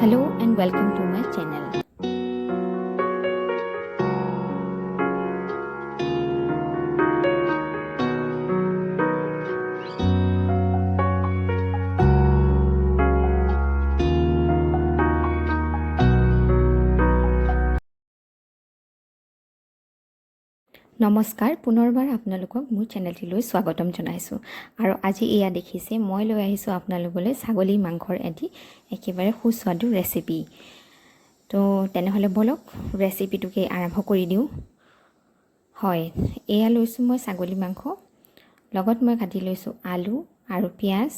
Hello and welcome to my channel. নমস্কাৰ, পুনৰবাৰ আপোনালোকক মোৰ চেনেলটিলৈ স্বাগতম জনাইছোঁ। আৰু আজি এয়া দেখিছে, মই লৈ আহিছোঁ আপোনালোকলৈ ছাগলী মাংসৰ এটি একেবাৰে সুস্বাদু ৰেচিপি। তো তেনেহ'লে ব'লক, ৰেচিপিটোকে আৰম্ভ কৰি দিওঁ। হয়, এয়া লৈছোঁ মই ছাগলী মাংস। লগত মই কাটি লৈছোঁ আলু আৰু পিঁয়াজ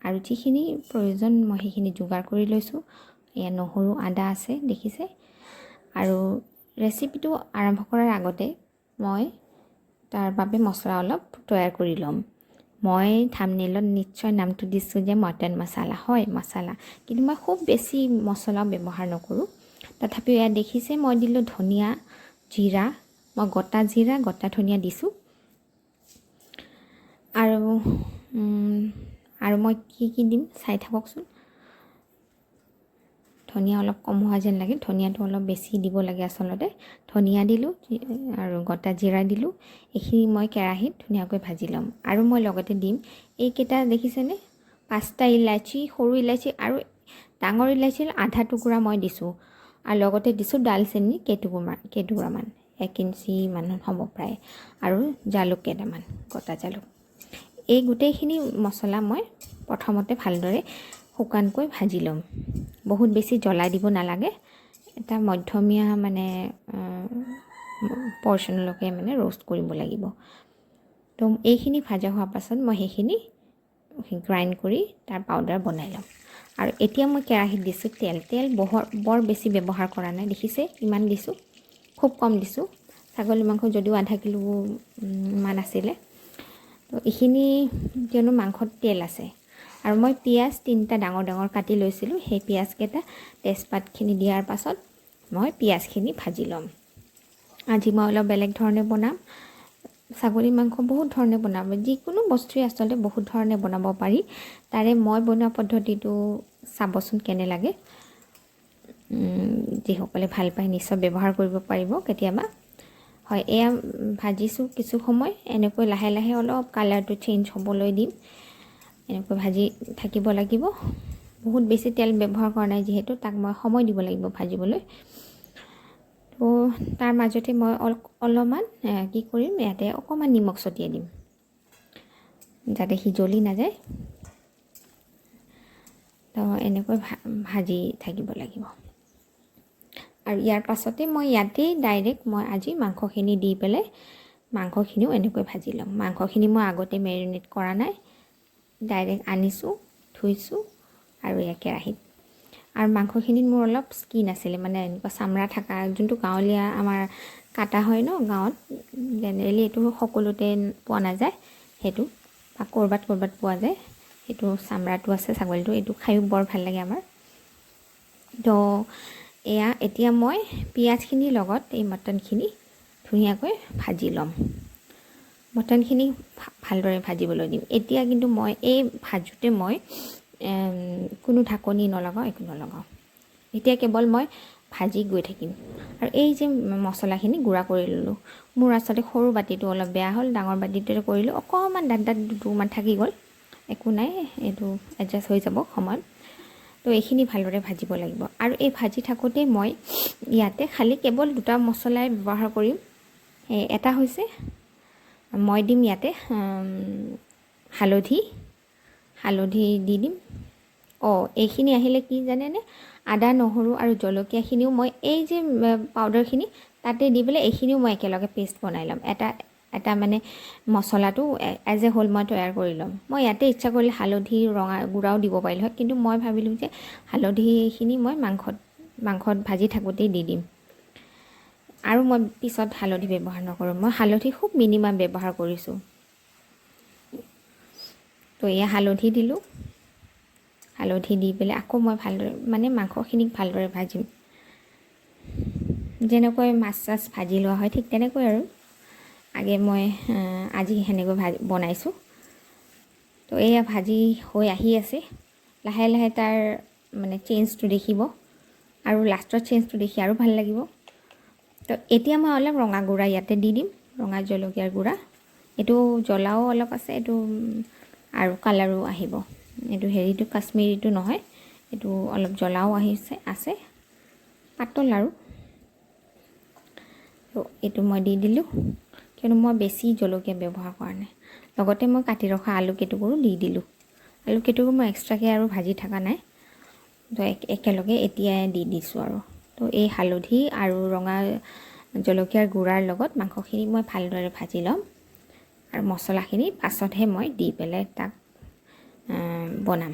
আৰু যিখিনি প্ৰয়োজন মই সেইখিনি যোগাৰ কৰি লৈছোঁ। এয়া নহৰু, আদা আছে, দেখিছে। আৰু ৰেচিপিটো আৰম্ভ কৰাৰ আগতে মই তাৰ বাবে মছলা অলপ তৈয়াৰ কৰি ল'ম। মই থামনেইলত নিশ্চয় নামটো দিছোঁ যে মটন মছলা। হয়, মছলা, কিন্তু মই খুব বেছি মছলাও ব্যৱহাৰ নকৰোঁ। তথাপিও ইয়াত দেখিছে, মই দিলোঁ ধনিয়া, জিৰা। মই গোটা জিৰা, গোটা ধনিয়া দিছোঁ। আৰু মই কি কি দিম চাই থাককচোন। ধনিয়া অলপ কম হোৱা যেন লাগে, ধনিয়াটো অলপ বেছি দিব লাগে আচলতে। ধনিয়া দিলোঁ আৰু গোটা জিৰা দিলোঁ। এইখিনি মই কেৰাহীত ধুনীয়াকৈ ভাজি ল'ম। আৰু মই লগতে দিম এইকেইটা দেখিছেনে, পাঁচটা ইলাচি, সৰু ইলাচি আৰু ডাঙৰ ইলাচিৰ আধা টুকুৰা মই দিছোঁ। আৰু লগতে দিছোঁ ডালচেনি কেইটুকুৰামান, 1 ইঞ্চিমান হ'ব প্ৰায়, আৰু জালুক কেইটামান, গোটা জালুক। এই গোটেইখিনি মছলা মই প্ৰথমতে ভালদৰে শুকানকৈ ভাজি ল'ম। বহুত বেছি জ্বলাই দিব নালাগে, এটা মধ্যমীয়া মানে পৰ্চনলৈকে মানে ৰ'ষ্ট কৰিব লাগিব। তো এইখিনি ভাজা হোৱাৰ পাছত মই সেইখিনি গ্ৰাইণ্ড কৰি তাৰ পাউডাৰ বনাই ল'ম। আৰু এতিয়া মই কেৰাহীত দিছোঁ তেল। তেল বৰ বেছি ব্যৱহাৰ কৰা নাই, দেখিছে ইমান দিছোঁ, খুব কম দিছোঁ। ছাগলী মাংস যদিও আধা কিলো মান আছিলে। তো এইখিনি কিয়নো মাংসত তেল আছে। আৰু মই পিঁয়াজ তিনিটা ডাঙৰ ডাঙৰ কাটি লৈছিলোঁ। সেই পিঁয়াজকেইটা তেজপাতখিনি দিয়াৰ পাছত মই পিঁয়াজখিনি ভাজি ল'ম। আজি মই অলপ বেলেগ ধৰণে বনাম। ছাগলী মাংস বহুত ধৰণে বনাব, যিকোনো বস্তুৱেই আচলতে বহুত ধৰণে বনাব পাৰি। তাৰে মই বনোৱা পদ্ধতিটো চাবচোন কেনে লাগে। যিসকলে ভাল পায় নিশ্চয় ব্যৱহাৰ কৰিব পাৰিব কেতিয়াবা। হয়, এয়া ভাজিছোঁ কিছু সময়। এনেকৈ লাহে লাহে অলপ কালাৰটো চেঞ্জ হ'বলৈ দিম। এনেকৈ ভাজি থাকিব লাগিব। বহুত বেছি তেল ব্যৱহাৰ কৰা নাই যিহেতু, তাক মই সময় দিব লাগিব ভাজিবলৈ। তো তাৰ মাজতে মই অলপমান কি কৰিম, ইয়াতে অকণমান নিমখ ছটিয়াই দিম যাতে সি জ্বলি নাযায়। তো এনেকৈ ভাজি থাকিব লাগিব। আৰু ইয়াৰ পাছতে মই ইয়াতেই ডাইৰেক্ট মই আজি মাংসখিনি দি পেলাই মাংসখিনিও এনেকৈ ভাজি ল'ম। মাংসখিনি মই আগতে মেৰিনেট কৰা নাই, ডাইৰেক্ট আনিছোঁ, ধুইছোঁ আৰু এয়া কেৰাহীত। আৰু মাংসখিনিত মোৰ অলপ স্কিন আছিলে, মানে এনেকুৱা চামৰা থকা, যোনটো গাঁৱলীয়া আমাৰ কাটা হয় ন গাঁৱত জেনেৰেলি, এইটো সকলোতে পোৱা নাযায় সেইটো, বা ক'ৰবাত ক'ৰবাত পোৱা যায়। সেইটো চামৰাটো আছে ছাগলীটো, এইটো খায়ো বৰ ভাল লাগে আমাৰ। তো এয়া এতিয়া মই পিঁয়াজখিনিৰ লগত এই মটনখিনি ধুনীয়াকৈ ভাজি ল'ম। মটনখিনি ভালদৰে ভাজিবলৈ দিম এতিয়া। কিন্তু মই এই ভাজোঁতে মই কোনো ঢাকনি নলগাওঁ, একো নলগাওঁ। এতিয়া কেৱল মই ভাজি গৈ থাকিম। আৰু এই যে মছলাখিনি গুড়া কৰি ল'লোঁ, মোৰ আচলতে সৰু বাতিটো অলপ বেয়া হ'ল, ডাঙৰ বাতিটোতে কৰিলোঁ। অকণমান দাঁত দাঁত দুটুকুৰমান থাকি গ'ল, একো নাই, এইটো এডজাষ্ট হৈ যাব সময়ত। তো এইখিনি ভালদৰে ভাজিব লাগিব। আৰু এই ভাজি থাকোঁতেই মই ইয়াতে খালি কেৱল দুটা মছলাই ব্যৱহাৰ কৰিম। এটা হৈছে মই দিম ইয়াতে হালধি, হালধি দি দিম। অঁ, এইখিনি আহিলে কি জানেনে, আদা, নহৰু আৰু জলকীয়াখিনিও মই এই যে পাউডাৰখিনি তাতে দি পেলাই এইখিনিও মই একেলগে পেষ্ট বনাই ল'ম। এটা এটা মানে মছলাটো এজ এ হোল মই তৈয়াৰ কৰি ল'ম। মই ইয়াতে ইচ্ছা কৰিলে হালধি ৰঙা গুড়াও দিব পাৰিলোঁ হয়, কিন্তু মই ভাবিলোঁ যে হালধিখিনি মই মাংসত ভাজি থাকোঁতেই দি দিম আৰু মই পিছত হালধি ব্যৱহাৰ নকৰোঁ। মই হালধি খুব মিনিমাম ব্যৱহাৰ কৰিছোঁ। তো এয়া হালধি দিলোঁ। হালধি দি পেলাই আকৌ মই ভালদৰে মানে মাংসখিনিক ভালদৰে ভাজিম। যেনেকৈ মাছ চাছ ভাজি লোৱা হয়, ঠিক তেনেকৈ। আৰু আগে মই আজি সেনেকৈ বনাইছোঁ। তো এয়া ভাজি হৈ আহি আছে লাহে লাহে, তাৰ মানে চেঞ্জটো দেখিব। আৰু লাষ্টৰ চেঞ্জটো দেখি আৰু ভাল লাগিব। তো এতিয়া মই অলপ ৰঙা গুড়া ইয়াতে দি দিম, ৰঙা জলকীয়াৰ গুড়া। এইটো জ্বলাও অলপ আছে, এইটো আৰু কালাৰো আহিব। এইটো হেৰিটো কাশ্মীৰীটো নহয়, এইটো অলপ জ্বলাও আহিছে, আছে পাতল আৰু। তো এইটো মই দি দিলোঁ, কিয়নো মই বেছি জলকীয়া ব্যৱহাৰ কৰা নাই। লগতে মই কাটি ৰখা আলু কেইটুকুৰো দি দিলোঁ। আলু কেইটুকুৰ মই এক্সট্ৰাকৈ আৰু ভাজি থকা নাই, তো একেলগে এতিয়াই দি দিছোঁ আৰু। তো এই হালধি আৰু ৰঙা জলকীয়াৰ গুড়াৰ লগত মাংসখিনি মই ভালদৰে ভাজি ল'ম আৰু মছলাখিনি পাছতহে মই দি পেলাই তাক বনাম।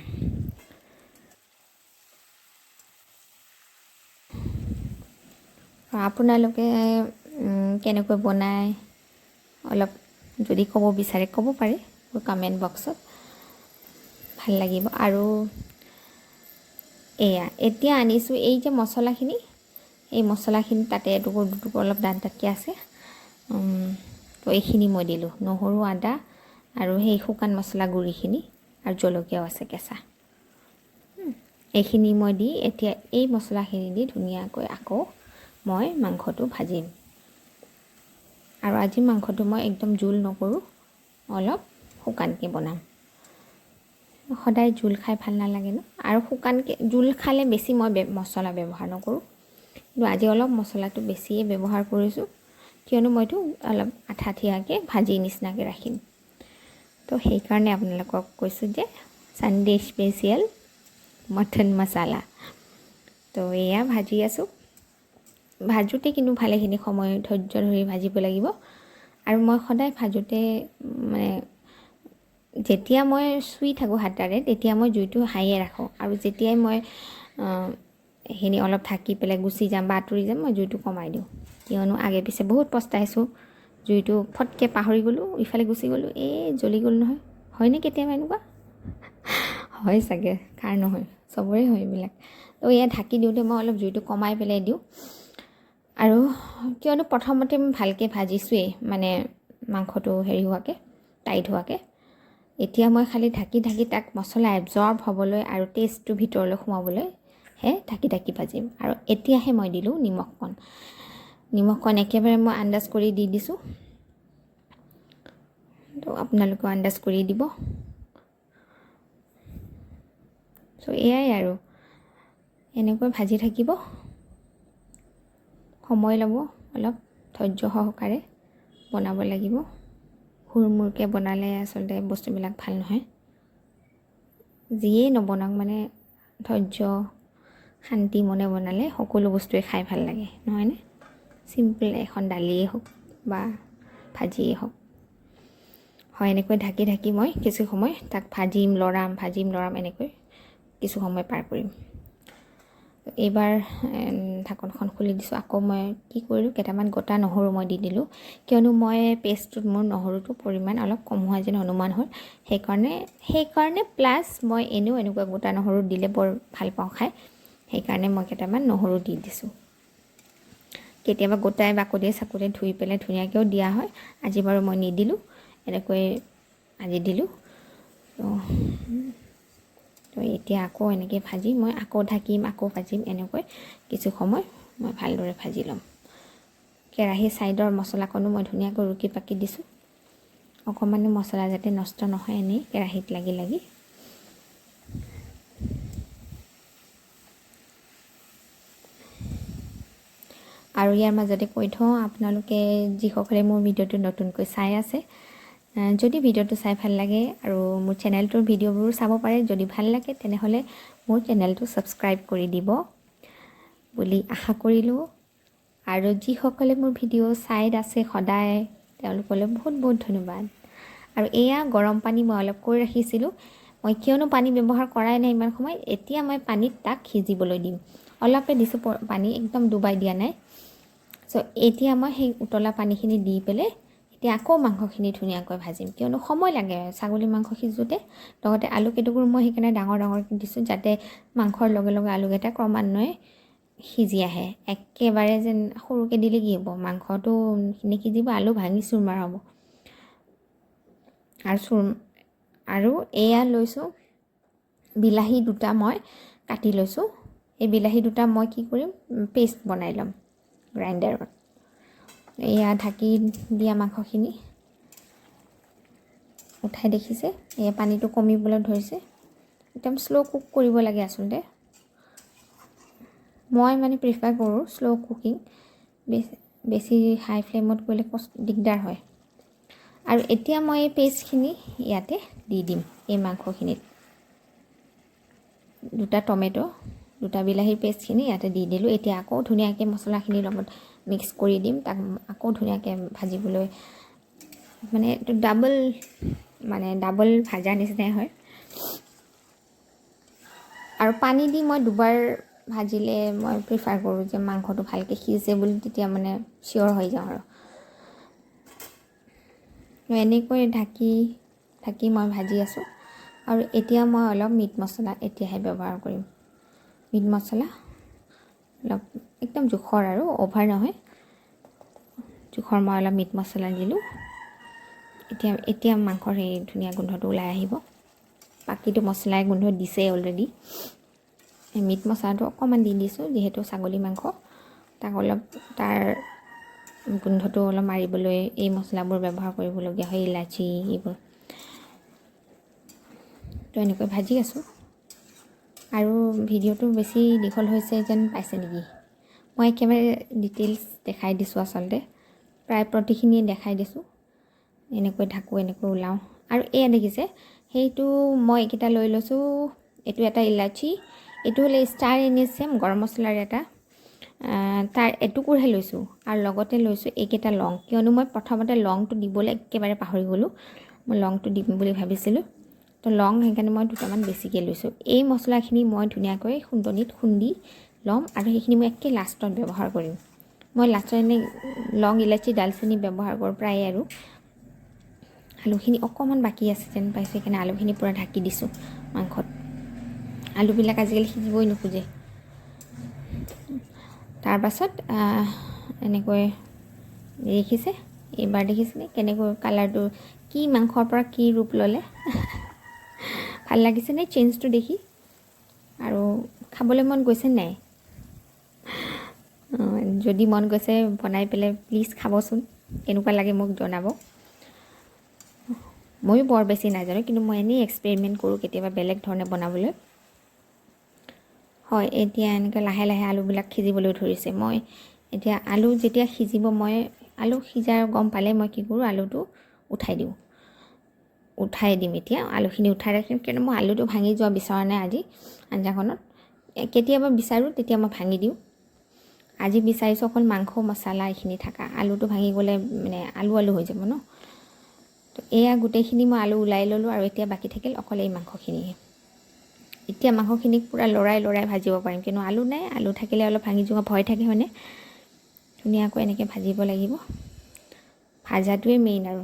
আপোনালোকে কেনেকৈ বনায় অলপ যদি ক'ব বিচাৰে ক'ব পাৰে মোৰ কমেণ্ট বক্সত, ভাল লাগিব। আৰু এয়া এতিয়া আনিছোঁ এই যে মছলাখিনি, এই মছলাখিনি তাতে এটুকুৰ দুটুকুৰ অলপ দাঁত দাঁতকৈ আছে। তো এইখিনি মই দিলোঁ, নহৰু আদা আৰু সেই শুকান মছলা গুড়িখিনি আৰু জলকীয়াও আছে কেঁচা। এইখিনি মই দি এতিয়া এই মছলাখিনি দি ধুনীয়াকৈ আকৌ মই মাংসটো ভাজিম। আৰু আজি মাংসটো মই একদম জোল নকৰোঁ, অলপ শুকানকৈ বনাম। সদায় জোল খাই ভাল নালাগে ন, আৰু শুকানকৈ জোল খালে বেছি মই মছলা ব্যৱহাৰ নকৰোঁ, কিন্তু আজি অলপ মছলাটো বেছিয়ে ব্যৱহাৰ কৰিছোঁ, কিয়নো মইতো অলপ আঠাঠীয়াকৈ ভাজি নিচিনাকৈ ৰাখিম। তো সেইকাৰণে আপোনালোকক কৈছোঁ যে ছানডে স্পেচিয়েল মটন মছলা। তো এয়া ভাজি আছোঁ। ভাজোঁতে কিন্তু ভালেখিনি সময় ধৈৰ্য ধৰি ভাজিব লাগিব। আৰু মই সদায় ভাজোঁতে মানে যেতিয়া মই চুই থাকোঁ হাতেৰে তেতিয়া মই জুইটো হাইয়ে ৰাখোঁ, আৰু যেতিয়াই মই সেইখিনি অলপ ঢাকি পেলাই গুচি যাম বা আঁতৰি যাম, মই জুইটো কমাই দিওঁ, কিয়নো আগে পিছে বহুত পস্তাইছোঁ, জুইটো ফটকৈ পাহৰি গ'লোঁ, ইফালে গুচি গ'লোঁ, এই জ্বলি গ'ল নহয়। হয়নে কেতিয়াবা এনেকুৱা হয় চাগে, কাৰ নহয়, চবৰে হয় এইবিলাক। তো এয়া ঢাকি দিওঁতে মই অলপ জুইটো কমাই পেলাই দিওঁ, আৰু কিয়নো প্ৰথমতে মই ভালকৈ ভাজিছোঁৱেই, মানে মাংসটো হেৰি হোৱাকৈ, টাইট হোৱাকৈ। এতিয়া মই খালি ঢাকি ঢাকি তাক মছলা এবজৰ্ব হ'বলৈ আৰু টেষ্টটো ভিতৰলৈ সোমাবলৈহে ঢাকি ঢাকি ভাজিম। আৰু এতিয়াহে মই দিলোঁ নিমখকণ। নিমখকণ একেবাৰে মই আন্দাজ কৰি দি দিছোঁ, তো আপোনালোকেও আন্দাজ কৰি দিব। চ' এয়াই আৰু এনেকৈ ভাজি থাকিব, সময় ল'ব, অলপ ধৈৰ্য সহকাৰে বনাব লাগিব। হুৰমূৰকৈ বনালে আচলতে বস্তুবিলাক ভাল নহয়, যিয়েই নবনাওক মানে ধৈৰ্য শান্তি মনে বনালে সকলো বস্তুৱে খাই ভাল লাগে, নহয়নে? চিম্পল এখন দালিয়েই হওক বা ভাজিয়েই হওক। হয়, এনেকৈ ঢাকি ঢাকি মই কিছু সময় তাক ভাজিম লৰাম, ভাজিম লৰাম, এনেকৈ কিছু সময় পাৰ কৰিম। এইবাৰ ঢাকনখন খুলি দিছোঁ। আকৌ মই কি কৰিলোঁ, কেইটামান গোটা নহৰু মই দি দিলোঁ, কিয়নো মই পেষ্টটোত মোৰ নহৰুটোৰ পৰিমাণ অলপ কম হোৱা যেন অনুমান হ'ল, সেইকাৰণে প্লাছ মই এনেও এনেকুৱা গোটা নহৰু দিলে বৰ ভাল পাওঁ খাই, সেইকাৰণে মই কেইটামান নহৰু দি দিছোঁ। কেতিয়াবা গোটাই বাকলিয়ে চাকলিয়ে ধুই পেলাই ধুনীয়াকৈও দিয়া হয়, আজি বাৰু মই নিদিলোঁ, এনেকৈ আজি দিলোঁ। তো এতিয়া আকৌ এনেকৈ ভাজি মই আকৌ ঢাকিম, আকৌ ভাজিম, এনেকৈ কিছু সময় মই ভালদৰে ভাজি ল'ম। কেৰাহী ছাইডৰ মছলাকণো মই ধুনীয়াকৈ ৰুকি পাকি দিছোঁ, অকণমানো মছলা যাতে নষ্ট নহয় এনেই কেৰাহীত লাগি লাগি। আৰু ইয়াৰ মাজতে কৈ থওঁ, আপোনালোকে যিসকলে মোৰ ভিডিঅ'টো নতুনকৈ চাই আছে, যদি ভিডিঅ'টো চাই ভাল লাগে আৰু মোৰ চেনেলটোৰ ভিডিঅ'বোৰো চাব পাৰে, যদি ভাল লাগে তেনেহ'লে মোৰ চেনেলটো ছাবস্ক্ৰাইব কৰি দিব বুলি আশা কৰিলোঁ। আৰু যিসকলে মোৰ ভিডিঅ' চাই আছে সদায়, তেওঁলোকলৈ বহুত বহুত ধন্যবাদ। আৰু এয়া গৰম পানী মই অলপ কৰি ৰাখিছিলোঁ, মই কিয়নো পানী ব্যৱহাৰ কৰাই নাই ইমান সময়, এতিয়া মই পানীত তাক সিজিবলৈ দিম। অলপে দিছোঁ পানী, একদম ডুবাই দিয়া নাই। এতিয়া মই সেই উতলা পানীখিনি দি পেলাই এতিয়া আকৌ মাংসখিনি ধুনীয়াকৈ ভাজিম, কিয়নো সময় লাগে ছাগলী মাংস সিজোঁতে। লগতে আলু কেইটুকুৰ মই সেইকাৰণে ডাঙৰ ডাঙৰকৈ দিছোঁ, যাতে মাংসৰ লগে লগে আলুকেইটা ক্ৰমান্বয়ে সিজি আহে। একেবাৰে যেন সৰুকৈ দিলে কি হ'ব, মাংসটো নিসিজিব, আলু ভাঙি চুৰমাৰ হ'ব। আৰু এয়া লৈছোঁ বিলাহী দুটা মই কাটি লৈছোঁ, এই বিলাহী দুটা মই কি কৰিম, পেষ্ট বনাই ল'ম গ্ৰাইণ্ডাৰত। এয়া ঢাকি দিয়া মাংসখিনি উঠাই দেখিছে, এয়া পানীটো কমিবলৈ ধৰিছে। একদম শ্ল' কুক কৰিব লাগে আচলতে। মই মানে প্ৰিফাৰ কৰোঁ শ্ল' কুকিং, বেছি বেছি হাই ফ্লেমত কৰিলে কষ্ট দিগদাৰ হয়। আৰু এতিয়া মই এই পেষ্টখিনি ইয়াতে দি দিম এই মাংসখিনিত। দুটা টমেট', দুটা বিলাহীৰ পেষ্টখিনি ইয়াতে দি দিলোঁ। এতিয়া আকৌ ধুনীয়াকৈ মছলাখিনিৰ লগত মিক্স কৰি দিম। তাক আকৌ ধুনীয়াকৈ ভাজিবলৈ, মানে এইটো ডাবল ভাজা নিচিনাই হয়। আৰু পানী দি মই দুবাৰ ভাজিলে মই প্ৰিফাৰ কৰোঁ যে মাংসটো ভালকৈ সিজে বুলি, তেতিয়া মানে চিয়'ৰ হৈ যাওঁ। আৰু এনেকৈ ঢাকি ঢাকি মই ভাজি আছোঁ। আৰু এতিয়া মই অলপ মিট মছলা এতিয়াহে ব্যৱহাৰ কৰিম। মিট মছলা অলপ একদম জোখৰ আৰু অ'ভাৰ নহয়, জোখৰ মই অলপ মিট মছলা দিলোঁ। এতিয়া এতিয়া মাংসৰ সেই ধুনীয়া গোন্ধটো ওলাই আহিব। বাকীটো মছলাই গোন্ধ দিছেই অলৰেডি। মিট মছলাটো অকণমান দি দিছোঁ, যিহেতু ছাগলী মাংস, তাক অলপ তাৰ গোন্ধটো অলপ মাৰিবলৈ এই মছলাবোৰ ব্যৱহাৰ কৰিবলগীয়া হয়, ইলাচি এইবোৰ। তো এনেকৈ ভাজি আছোঁ। আৰু ভিডিঅ'টো বেছি দীঘল হৈছে যেন পাইছে নেকি? মই একেবাৰে ডিটেইলছ দেখাই দিছোঁ, আচলতে প্ৰায় প্ৰতিখিনিয়ে দেখাই দিছোঁ। এনেকৈ ঢাকোঁ, এনেকৈ ওলাওঁ। আৰু এয়া দেখিছে, সেইটো মই এইকেইটা লৈ লৈছোঁ। এইটো এটা ইলাচি, এইটো হ'লে ষ্টাৰ এনিছেম গৰম মছলাৰ এটা, তাৰ এটুকুৰহে লৈছোঁ। আৰু লগতে লৈছোঁ এইকেইটা লং, কিয়নো মই প্ৰথমতে লংটো দিবলৈ একেবাৰে পাহৰি গ'লোঁ। মই লংটো দিম বুলি ভাবিছিলোঁ, তো লং সেইকাৰণে মই দুটামান বেছিকৈ লৈছোঁ। এই মছলাখিনি মই ধুনীয়াকৈ খুন্দনিত খুন্দি ল'ম আৰু সেইখিনি মই একে লাষ্টত ব্যৱহাৰ কৰিম। মই লাষ্টত এনেই লং, ইলাচি, ডালচেনি ব্যৱহাৰ কৰোঁ প্ৰায়ে। আৰু আলুখিনি অকণমান বাকী আছে যেন পাইছোঁ, সেইকাৰণে আলুখিনি পূৰা ঢাকি দিছোঁ মাংসত। আলুবিলাক আজিকালি সিজিবই নোখোজে। তাৰপাছত এনেকৈ দেখিছে, এইবাৰ দেখিছেনে কেনেকৈ কালাৰটো কি মাংসৰ পৰা কি ৰূপ ল'লে। ভাল লাগিছেনে চেঞ্জটো দেখি? আৰু খাবলৈ মন গৈছে নাই? যদি মন গৈছে বনাই পেলাই প্লিজ খাবচোন, কেনেকুৱা লাগে মোক জনাব। ময়ো বৰ বেছি নাজানো, কিন্তু মই এনেই এক্সপেৰিমেণ্ট কৰোঁ কেতিয়াবা বেলেগ ধৰণে বনাবলৈ। হয়, এতিয়া এনেকৈ লাহে লাহে আলুবিলাক সিজিবলৈ ধৰিছে। মই এতিয়া আলু যেতিয়া সিজিব, মই আলু সিজাৰ গম পালে মই কি কৰোঁ, আলুটো উঠাই দিওঁ। উঠাই দিম এতিয়া আলুখিনি উঠাই ৰাখিম, কিয়নো মই আলুটো ভাঙি যোৱা বিচৰা নাই আজি আঞ্জাখনত। কেতিয়াবা বিচাৰোঁ, তেতিয়া মই ভাঙি দিওঁ। আজি বিচাৰিছোঁ অকল মাংস মছলা এইখিনি থকা, আলুটো ভাঙি গ'লে মানে আলু আলু হৈ যাব ন। তো এয়া গোটেইখিনি মই আলু ওলাই ল'লোঁ আৰু এতিয়া বাকী থাকিল অকল এই মাংসখিনিহে। এতিয়া মাংসখিনিক পূৰা লৰাই লৰাই ভাজিব পাৰিম, কিন্তু আলু নাই। আলু থাকিলে অলপ ভাঙি যোৱা ভয় থাকে হয়নে। ধুনীয়াকৈ এনেকৈ ভাজিব লাগিব, ভাজাটোৱে মেইন। আৰু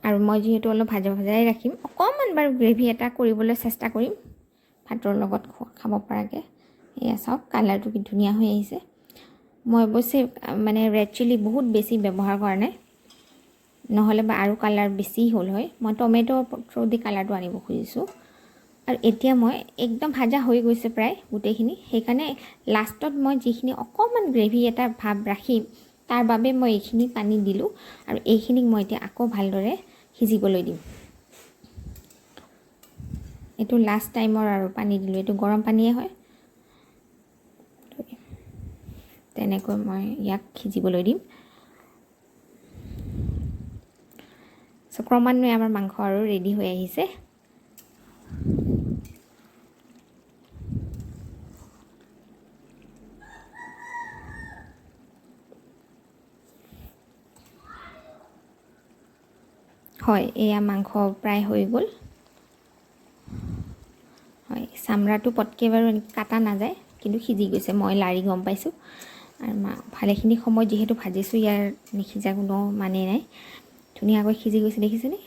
আৰু মই যিহেতু অলপ ভাজা ভাজাই ৰাখিম, অকণমান বাৰু গ্ৰেভি এটা কৰিবলৈ চেষ্টা কৰিম ভাতৰ লগত খাব পৰাকৈ। এয়া চাওক কালাৰটো কি ধুনীয়া হৈ আহিছে। মই অৱশ্যে মানে ৰেড চিলি বহুত বেছি ব্যৱহাৰ কৰা নাই, নহ'লে বা আৰু কালাৰ বেছি হ'ল হয়। মই টমেট' থ্ৰু দি কালাৰটো আনিব খুজিছোঁ। আৰু এতিয়া মই একদম ভাজা হৈ গৈছে প্ৰায় গোটেইখিনি, সেইকাৰণে লাষ্টত মই যিখিনি অকণমান গ্ৰেভি এটা ভাৱ ৰাখিম তাৰ বাবে মই এইখিনি পানী দিলোঁ। আৰু এইখিনিক মই এতিয়া আকৌ ভালদৰে সিজিবলৈ দিম। এইটো লাষ্ট টাইমৰ আৰু পানী দিলোঁ, এইটো গৰম পানীয়ে হয়। তেনেকৈ মই ইয়াক সিজিবলৈ দিম। ক্ৰমান্বয়ে আমাৰ মাংস আৰু ৰেডি হৈ আহিছে। হয়, এয়া মাংস প্ৰায় হৈ গ'ল। হয়, চামৰাটো পটকৈ বাৰু এনেকৈ কাটা নাযায়, কিন্তু সিজি গৈছে, মই লাৰি গম পাইছোঁ। আৰু ভালেখিনি সময় যিহেতু ভাজিছোঁ, ইয়াৰ নিসিজা কোনো মানেই নাই। ধুনীয়াকৈ সিজি গৈছে, দেখিছেনে?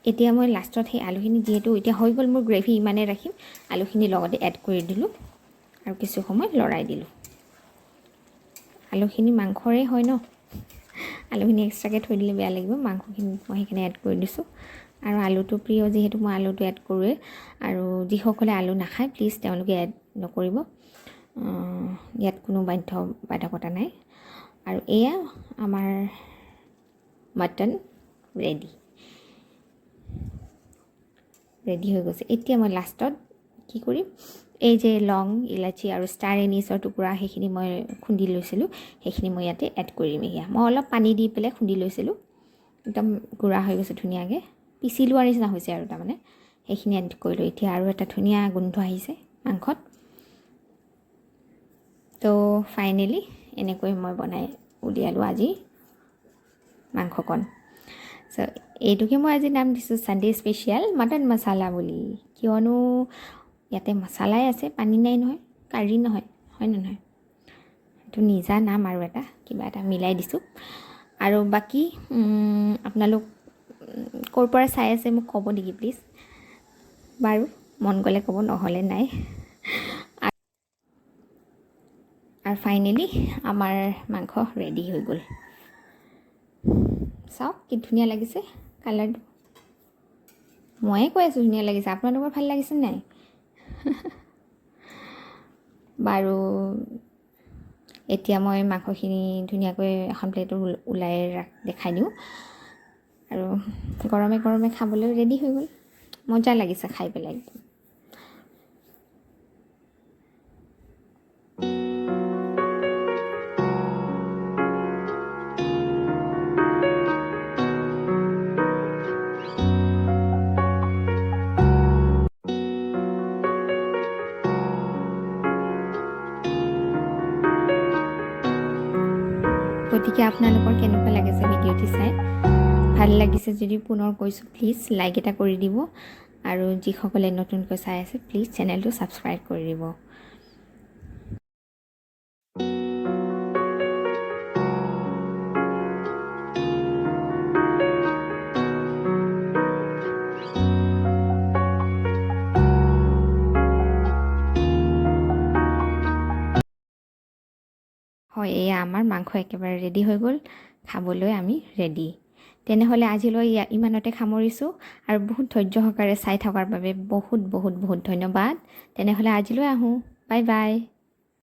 এতিয়া মই লাষ্টত সেই আলুখিনি, যিহেতু এতিয়া হৈ গ'ল মোৰ গ্ৰেভি, ইমানেই ৰাখিম, আলুখিনি লগতে এড কৰি দিলোঁ আৰু কিছু সময় লৰাই দিলোঁ। আলুখিনি মাংসৰে হয় ন, আলুখিনি এক্সট্ৰাকৈ থৈ দিলে বেয়া লাগিব, মাংসখিনি মই সেইকাৰণে এড কৰি দিছোঁ। আৰু আলুটো প্ৰিয় যিহেতু মই আলুটো এড কৰোঁৱেই। আৰু যিসকলে আলু নাখায়, প্লিজ তেওঁলোকে এড নকৰিব। ইয়াত কোনো বাধ্যকতা নাই। আৰু এয়া আমাৰ মটন ৰেডি ৰেডি হৈ গৈছে। এতিয়া মই লাষ্টত কি কৰিম? এই যে লং, ইলাচি আৰু ষ্টাৰ এনিছৰ টুকুৰা, সেইখিনি মই খুন্দি লৈছিলোঁ, সেইখিনি মই ইয়াতে এড কৰিম। এয়া মই অলপ পানী দি পেলাই খুন্দি লৈছিলোঁ, একদম গুড়া হৈ গৈছে, ধুনীয়াকৈ পিচি লোৱাৰ নিচিনা হৈছে। আৰু তাৰমানে সেইখিনি এড কৰিলোঁ। এতিয়া আৰু এটা ধুনীয়া গোন্ধ আহিছে মাংসত। তো ফাইনেলি এনেকৈ মই বনাই উলিয়ালোঁ আজি মাংসকণ। চ' এইটোকে মই আজি নাম দিছোঁ ছানডে স্পেচিয়েল মটন মছালা বুলি, কিয়নো ইয়াতে মছলাই আছে, পানী নাই নহয়, কাৰী নহয়, হয় নে নহয়? এইটো নিজা নাম আৰু এটা কিবা এটা মিলাই দিছোঁ। আৰু বাকী আপোনালোক ক'ৰ পৰা চাই আছে মোক ক'ব নেকি প্লিজ? বাৰু, মন গ'লে ক'ব, নহ'লে নাই। আৰু ফাইনেলি আমাৰ মাংস ৰেডি হৈ গ'ল। চাওক কি ধুনীয়া লাগিছে কালাৰটো। ময়ে কৈ আছোঁ ধুনীয়া লাগিছে, আপোনালোকৰ ভাল লাগিছে নাই? বাৰু, এতিয়া মই মাংসখিনি ধুনীয়াকৈ এখন প্লেটত ওলাই দেখাই দিওঁ। আৰু গৰমে গৰমে খাবলৈ ৰেডি হৈ গ'ল। মজা লাগিছে খাই পেলাই একদম। গতিকে আপোনালোকৰ কেনেকুৱা লাগিছে ভিডিঅ'টি চাই? ভাল লাগিছে যদি পুনৰ কৈছোঁ, প্লিজ লাইক এটা কৰি দিব। আৰু যিসকলে নতুনকৈ চাই আছে, প্লিজ চেনেলটো ছাবস্ক্ৰাইব কৰি দিব। হয়, এয়া আমাৰ মাংস একেবাৰে ৰেডি হৈ গ'ল, খাবলৈ আমি ৰেডি। তেনেহ'লে আজিলৈ ইমানতে সামৰিছোঁ। আৰু বহুত ধৈৰ্য সহকাৰে চাই থকাৰ বাবে বহুত বহুত বহুত ধন্যবাদ। তেনেহ'লে আজিলৈ আহোঁ, বাই বাই।